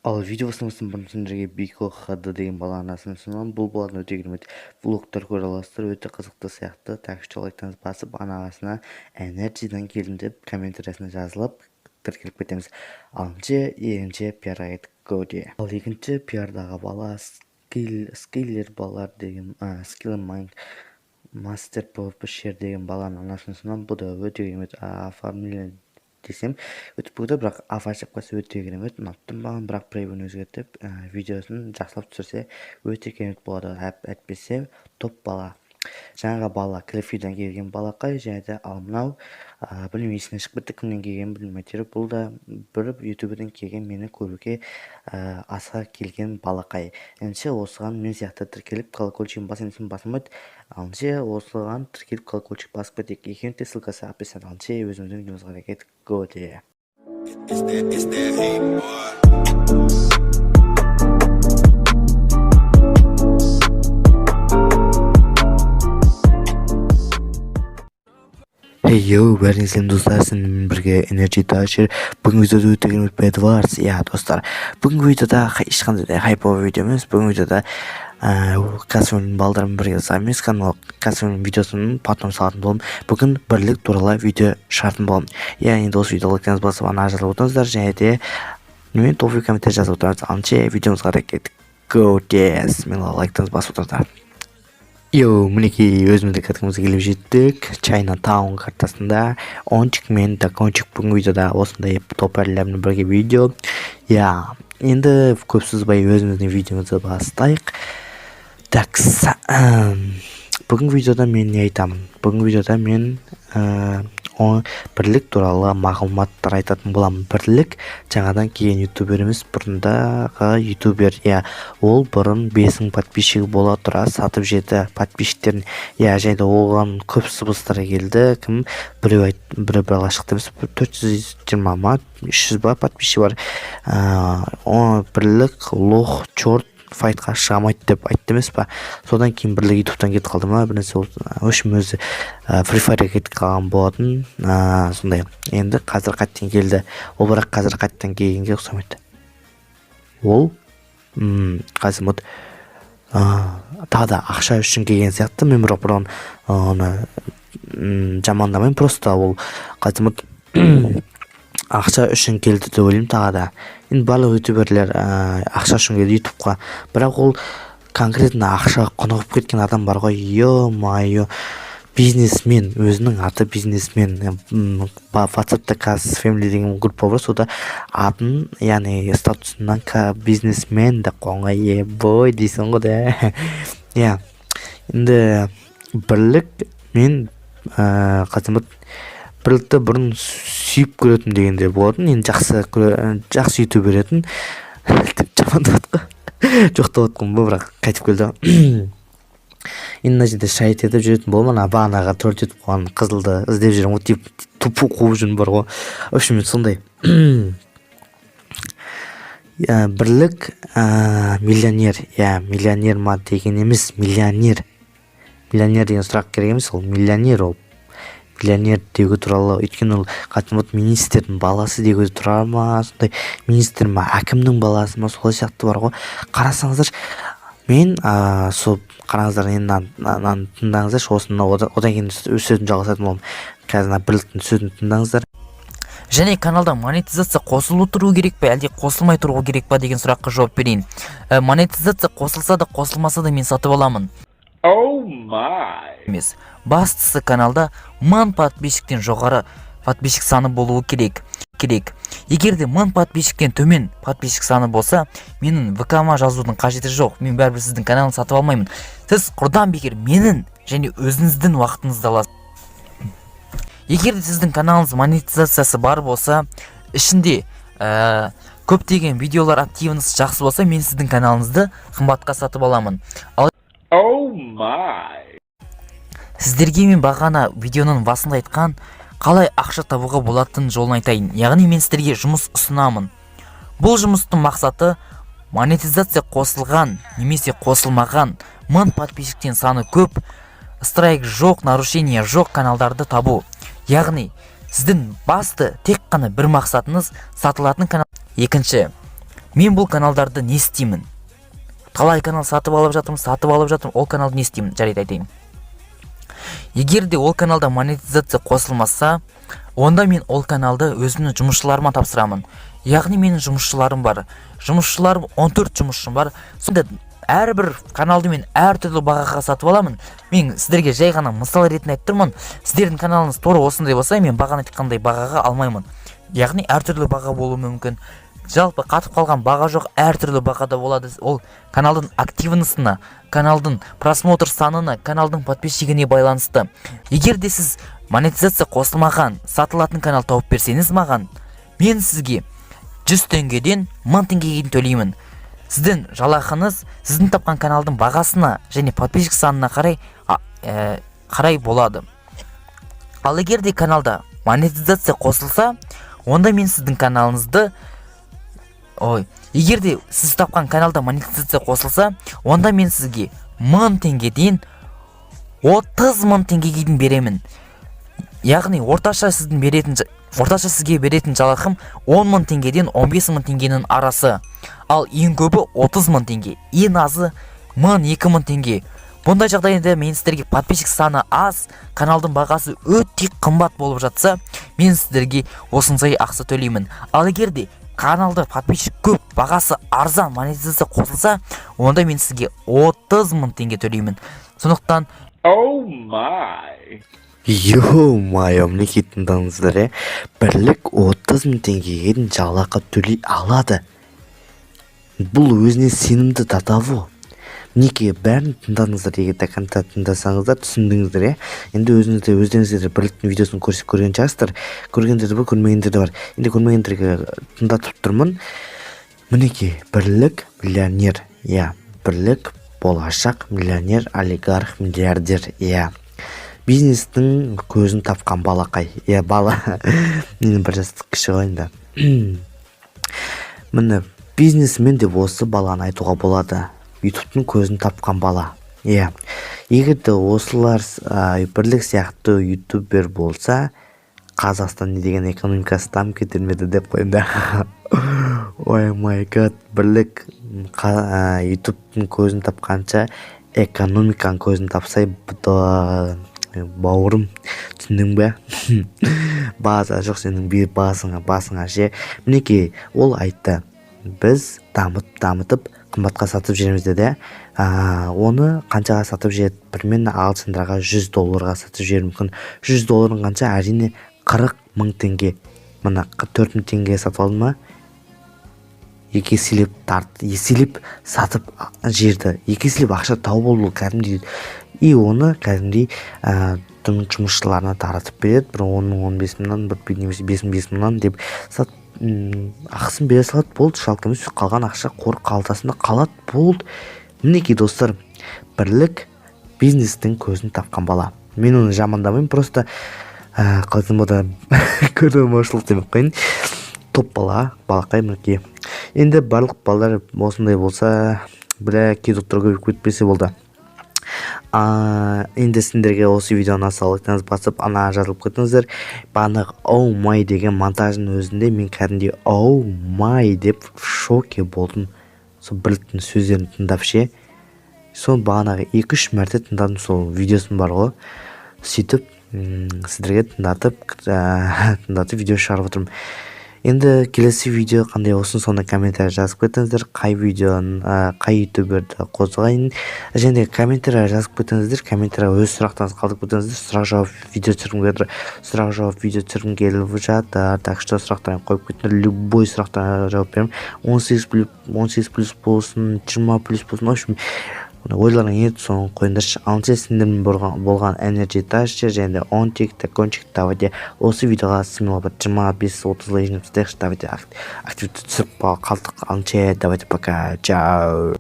Ал видео бастамастан бұрын сендерге Бико ХД деген баланың анасын ұсынамын. Бұл баланың өте керемет влогтар көре аласыздар, өте қызықты сияқты. Так что лайктарыңызды басып, анасына Энерджидан келдім деп комментариясына жазылып, тіркеліп кетеміз. Ал екінші пиарға кеттік, го де. Ал екінші пиардағы бала Скиллер балалар деген, Скиллер Майн Мастер PvP Шер деген баланың анасын ұсынамын. Бұл да өте керемет оформление десем өтіп кетті, бірақ авар шапкасы өте керемет, ұнап тұр маған. Бірақ превьюні өзгертіп, видеосын жақсылап түсірсе, өте керемет болады. Әйтпесе топ бала. Жаңағы бала Клефидан келген балақай және де, ал мынау, білмеймін, есімнен шығып кетті, кімнен келгенін білмеймін, әйтеуір бұл да бір ютуберден келген, мені көруге асыға келген балақай. Ендеше осыған мен сияқты тіркеліп, колокольчигін басайын десем, басылмайды. Ал ендеше осыған тіркеліп, колокольчик басып кетейік. Екеуінің де ссылкасы описанияда. Ал ендеше өзіміздің видеомызға кеттік, го де. It's that hate, boy. Hey yo, бәріңе сәлем, достар, сіздермен бірге Energy Dasher. Бүгінгі видеода өте керемет Bedwars. Иә, достар, бүгінгі видеода ешқандай да хайповый видео емес. Бүгінгі видеода Касымның балдарымен бірге жасаған канал, Касымның видеосын потом салатын боламын. Бүгін бірлік туралы видео шығаратын боламын. Иә, енді осы видеоға лайктарыңызды басып, ана жазып отырыңыздар және де немен топовый комментарий жазып отырыңыз. Ал ендеше видеомызға қарай кеттік. Go yes, мен лайктарыңызды басып отырыңыздар. Йоу, мінекей, өзіміздің картамызға келіп жеттік. China Town картасында Ончик мен Дакончик. Бүгінгі видеода осындай топерлермен бірге видео. Иә, енді көп созбай өзіміздің видеомызды бастайық. Так, бүгінгі видеода мен не айтамын? Бүгінгі видеода мен бірлік туралы мағлұматтар айтатын боламын. Бірлік жаңадан келген ютубер емес, бұрындағы ютубер. Иә, ол бұрын 5000 подписчигі бола тұра сатып жеді подписчиктерін. Иә, және де оған көп сыбыстар келді. Кім біреу айт, біреу бала шықты емес, 420 ма, 300 ба подписчик бар. Бірлік лох, черт, файтқа шыға алмайды деп айтты емес па? Содан кейін Бірлік ютубтан кетіп қалды ма, бір нәрсе болды. В общем, өзі Free Fire'ға кетіп қалған болатын. Сондай. Енді қазір қайтадан келді ол, бірақ қазір қайтадан келгенге ұқсамайды. Ол қазір вот тағы да ақша үшін келген сияқты. Мен бірақ бұрын оны жамандамаймын, просто ол қазір вот ақша үшін келді деп ойлаймын. Тағы да енді барлық ютуберлер ақша үшін келді ютубқа, бірақ ол конкретно ақшаға құнығып кеткен адам бар ғой, ё-моё, бизнесмен, өзінің аты бизнесмен. Ватсапта Кас Фэмили деген группа бар, сонда атын, яғни статусынан бизнесмен деп қойған ғой. Ебой дейсің ғой да. Иә, енді Бірлік мен қалай болады, Бірлікті бұрын сүйіп көретін дегенде болатын, енді жақсы жақсы ютубер етін деп жамандап жатқан жоқ деп жатқан ба, бірақ қайтып келді. Енді мына жерде шайт етіп жүретін боламын. Ана бағанағы төрт етіп қойған қызылды іздеп жүрмін ғой, тип тупо қуып жүрмін бар ғой. В общем, сондай. Иә, Бірлік миллионер, иә, миллионер ма деген емес, миллионер, миллионер деген сұрақ керек емес, ол миллионер, ол миллионер деуге туралы, өйткені ол қатын вот министрдің баласы деуге тұра ма, сондай министр ма, әкімнің баласы ма, солай сияқты бар ғой. Қарасаңыздаршы, мен сол қараңыздар, енді мынаны тыңдаңыздаршы осыны, одан кейін өз сөзімді жалғастыратын боламын. Қазір мына Бірліктің сөзін тыңдаңыздар. Және каналда монетизация қосылып тұру керек пе, әлде қосылмай тұру керек па деген сұраққа жауап берейін. Монетизация қосылса да, қосылмаса да, мен сатып аламын. Oh my. Емес, бастысы каналда 1000 подписчиктен жоғары подписчик саны болуы керек. Егер де 1000 подписчиктен төмен подписчик саны болса, менің ВК-ма жазудың қажеті жоқ, мен бәрібір сіздің каналын сатып алмаймын. Сіз құрдан бекер менің және өзіңіздің уақытыңызды аласыз. Егер де сіздің каналыңыз монетизациясы бар болса, ішінде көптеген видеолар, активность жақсы болса, мен сіздің каналыңызды қымбатқа сатып аламын. Ал Oh my. сіздерге мен бағана видеоның басында айтқан қалай ақша табуға болатын жолын айтайын. Яғни мен сіздерге жұмыс ұсынамын. Бұл жұмыстың мақсаты монетизация қосылған немесе қосылмаған, 1000 подписчиктен саны көп, страйк жоқ, нарушение жоқ каналдарды табу. Яғни сіздің басты тек қана бір мақсатыңыз сатылатын канал. Екінші, Мен бұл каналдарды не істеймін? Талай канал сатып алып жатырмын, сатып алып жатырмын. Ол каналды не істеймін? Жарайды, айтайын. Егер де ол каналда монетизация қосылмаса, онда мен ол каналды өзімнің жұмысшыларыма тапсырамын. Яғни менің жұмысшыларым бар, жұмысшыларым, 14 жұмысшым бар. Сонда әрбір каналды мен әртүрлі бағаға сатып аламын. Мен сіздерге жай ғана мысал ретінде айтып тұрмын. Сіздердің каналыңыз тура осындай болса, мен бағана айтқандай бағаға алмаймын. Яғни әртүрлі баға болуы мүмкін. Жалпы қатып қалған баға жоқ, әртүрлі бағада болады. Ол каналдың активностына, каналдың просмотр санына, каналдың подписчигіне байланысты. Егер де сіз монетизация қосылмаған сатылатын канал тауып берсеңіз маған, мен сізге 100 теңгеден 1000 теңгеге дейін төлеймін. Сіздің жалақыңыз сіздің тапқан каналдың бағасына және подписчик санына қарай болады. Ал егер де каналда монетизация қосылса, онда мен сіздің каналыңызды, ой, егер де сіз тапқан каналда монетизация қосылса, онда мен сізге 1000 теңгеден 30 мың теңгеге дейін беремін. Яғни орташа сізге беретін жалақым 10 мың теңгеден 15 мың теңгенің арасы, ал ең көбі 30 мың теңге, ең азы 1000, 2000 теңге. Бұндай жағдайда мен сіздерге подписчик саны аз, каналдың бағасы өте қымбат болып жатса, мен сіздерге осындай ақша төлеймін. Ал егер де каналда подписчик көп, бағасы арзан, монетизация қосылса, онда мен сізге 30 мың теңге төлеймін. Сондықтан Oh my. Ё-моё, мінекей, тыңдаңыздар, иә. Бірлік 30 мың теңгеге дейін жалақы төлей алады. Бұл өзіне сенімді до того. Мінекей, бәрін тыңдадыңыздар. Егер до конца тыңдасаңыздар, түсіндіңіздер, иә. Енді өзіңіздер, өздеріңіздер де Бірліктің видеосын көрген шығарсыздар. Көргендер де бар, көрмегендер де бар. Енді көрмегендерге тыңдатып тұрмын. Мінекей, Бірлік миллионер, иә. Бірлік болашақ миллионер, олигарх, миллиардер, иә. Бизнестің көзін тапқан балақай, иә. Бала, менен бір жас кіші ғой енді. Міне, бизнесмен деп осы баланы айтуға болады. Ютубтың көзін тапқан бала, иә. Егер де осылар Бірлік сияқты ютубер болса, Қазақстан не деген экономикасы дамып кетер ме еді деп қоямын да. Oh my God, Бірлік ютубтың көзін тапқанша, экономиканың көзін тапсай, бауырым, түсіндің бе? База жоқ сенің басыңа ше. Мінекей, ол айтты: біз дамытып, қымбатқа сатып жібереміз деді. Оны қаншаға сатып жібереді? Примерно ағылшындарға 100 долларға сатып жіберуі мүмкін. 100 долларың қанша? Әрине, 40 мың теңге. Мына 4000 теңгеге сатып алды ма, екі еселеп тарт, еселеп сатып жіберді, екі еселеп ақша тауып алды ол кәдімгідей. И оны кәдімгідей жұмысшыларына таратып береді. Бір 10 мың, 15 мыңнан, бір немесе 5000, 5000-нан деп сат, ақысын бере салады, болды. Жалко емес, қалған ақша қор қалтасында қалады, болды. Мінекей, достар, Бірлік бизнестің көзін тапқан бала. Мен оны жамандамаймын, просто қалай айтсам болады, көре демей ақ қояйын. Топ бала, балақай. Мінекей, енді барлық балалар осындай болса, бля, кедоктар көбейіп кетпесе болды. Енді сендерге осы видео ұнаса, лайктарыңызды басып, ана жазылып кетіңіздер. Бағанағы «oh my» деген монтаждың өзінде мен кәдімгідей «oh my» деп в шоке болдым сол Бірліктің сөздерін тыңдап ше. Сол бағанағы екі үш мәрте тыңдадым сол видеосын бар ғой. Сөйтіп сіздерге тыңдатып видео шығарып отырмын. Енді келесі видео қандай болсын, соны комментарий жазып кетіңіздер. Қай видеоны, қай ютуберді қозғайын және комментарий жазып кетіңіздер. Комментарийға өз сұрақтарыңызды қалдырып кетіңіздер. Сұрақ жауап видео түсіргім келіп жатыр, сұрақ жауап видео түсіргім келіп жатыр. Так что сұрақтарыңды қойып кетіңдер, любой сұрақтарға жауап беремін. 18 плюс, 18+ болсын, 20+ болсын, в общем, ойларыңа не соны қойыңдаршы. Ал сендермен болған Energy Touch және де Онтик Такончик. Давайте осы видеоға смело бір 25-30 лайк жинап тастайықшы. Давайте, активті түсіріп қалдық. Алынше, давайте, пока, чао.